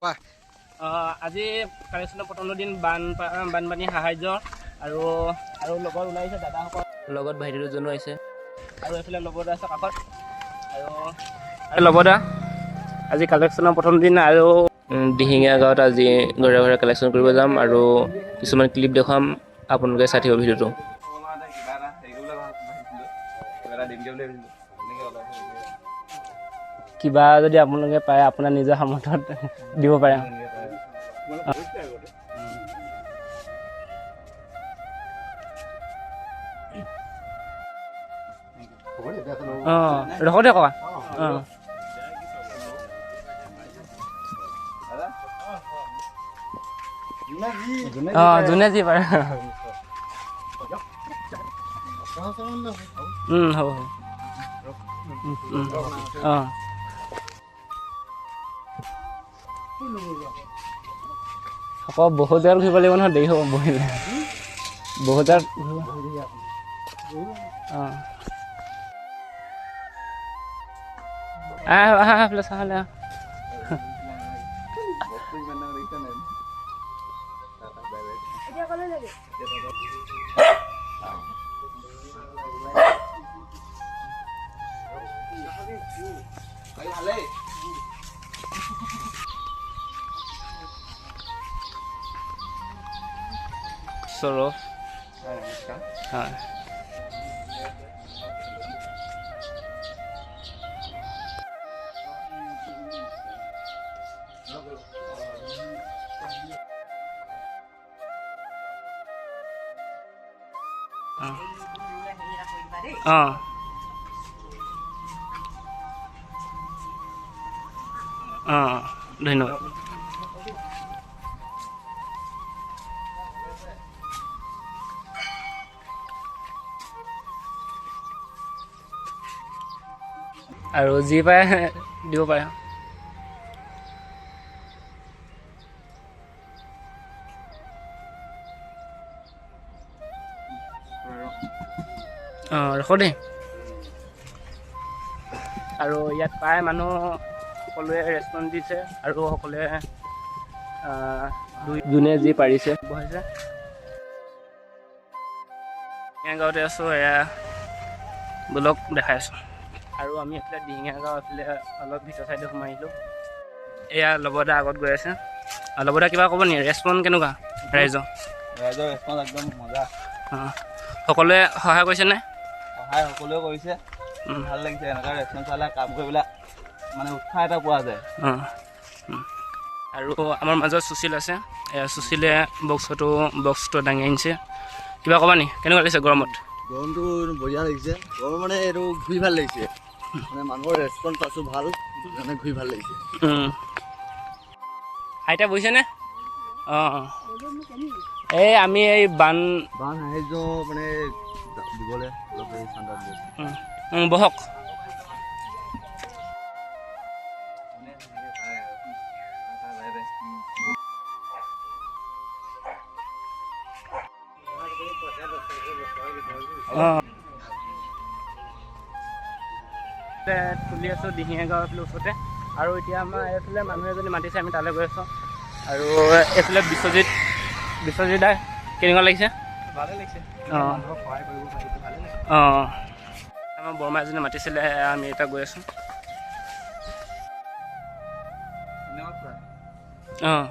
আজি কালেকশ্যনৰ প্ৰথম দিন বানপানী সাহাৰ্য আৰু আৰু লগত ওলাইছে দাদাসকল, লগত ভাইটি দুজনো আহিছে আৰু এইফালে ল'বদা আছে কাষত। আৰু আৰু ল'বদা, আজি কালেকশ্যনৰ প্ৰথম দিন আৰু দিহিঙীয়া গাঁৱত আজি ঘৰে ঘৰে কালেকশ্যন কৰিব যাম আৰু কিছুমান ক্লিপ দেখুৱাম, আপোনালোকে চাই থাকিব ভিডিঅ'টো। কিবা যদি আপোনালোকে পাৰে আপোনাৰ নিজৰ সামৰ্থ্যত দিব পাৰে। অঁ, ৰখো দে ককা। অঁ, অঁ, যোনে যি পাৰে। হ'ব হ'ব। অঁ, আকৌ বহুত জেগাত ঘূৰিব লাগিব নহয়, দেৰি হ'ব বহিলে। বহুত জেগাত। অঁ, আহ আহ এইফালে চাহলে আহ। সৌৰভ, হয়। অঁ অঁ, ধন্যবাদ। আৰু যি পাৰে দিব পাৰে। অঁ, ৰখো দেই। আৰু ইয়াত প্ৰায় মানুহ সকলোৱে ৰেচপঞ্চ দিছে আৰু সকলোৱে যোনে যি পাৰিছে বহাইছে। দিহিঙীয়া গাঁৱতে আছোঁ, এয়া ব্লগ দেখাই আছোঁ। আৰু আমি এইফালে দিহিঙীয়া গাঁও এইফালে অলপ ভিতৰ চাইডে সোমাই আহিলোঁ। এয়া ল'বদা আগত গৈ আছে। ল'বদা কিবা ক'ব নেকি? ৰেচপঞ্চ কেনেকুৱা ৰাইজৰ? ৰাইজৰ ৰেচপঞ্চ একদম মজা। অঁ, সকলোৱে সহায় কৰিছেনে? সহায় সকলোৱে কৰিছে, ভাল লাগিছে। এনেকুৱা ৰেচপঞ্চ পালে কাম কৰিবলৈ মানে উৎসাহ এটা পোৱা যায়। অঁ, আৰু আমাৰ মাজত সুশীল আছে। এয়া সুশীলে বক্সটো দাঙি আনিছে। কিবা ক'বা নি, কেনেকুৱা লাগিছে গৰমত? গৰমটো বঢ়িয়া লাগিছে। গৰম মানে এইটো ঘূৰি ভাল লাগিছে, মানে মানুহৰ ৰেচপঞ্চ পাইছোঁ ভাল, মানে ঘূৰি ভাল লাগিছে। আইতা বহিছেনে? অঁ, এই আমি এই বান বান সাহাৰ্য মানে দিবলৈ অলপ চান্দা দিবলৈ। বহক। তুলি আছোঁ দিহিঙীয়া গাঁৱৰ এইফালে ওচৰতে। আৰু এতিয়া আমাৰ এইফালে মানুহ এজনী মাতিছে, আমি তালৈ গৈ আছোঁ। আৰু এইফালে বিশ্বজিৎ, বিশ্বজিৎ দা কেনেকুৱা লাগিছে? ভালে লাগিছে। অঁ সহায় কৰিব পাৰিছে, ভালে লাগিছে। অঁ, আমাৰ বৰমা এজনী মাতিছিলে, আমি এতিয়া গৈ আছোঁ। অঁ,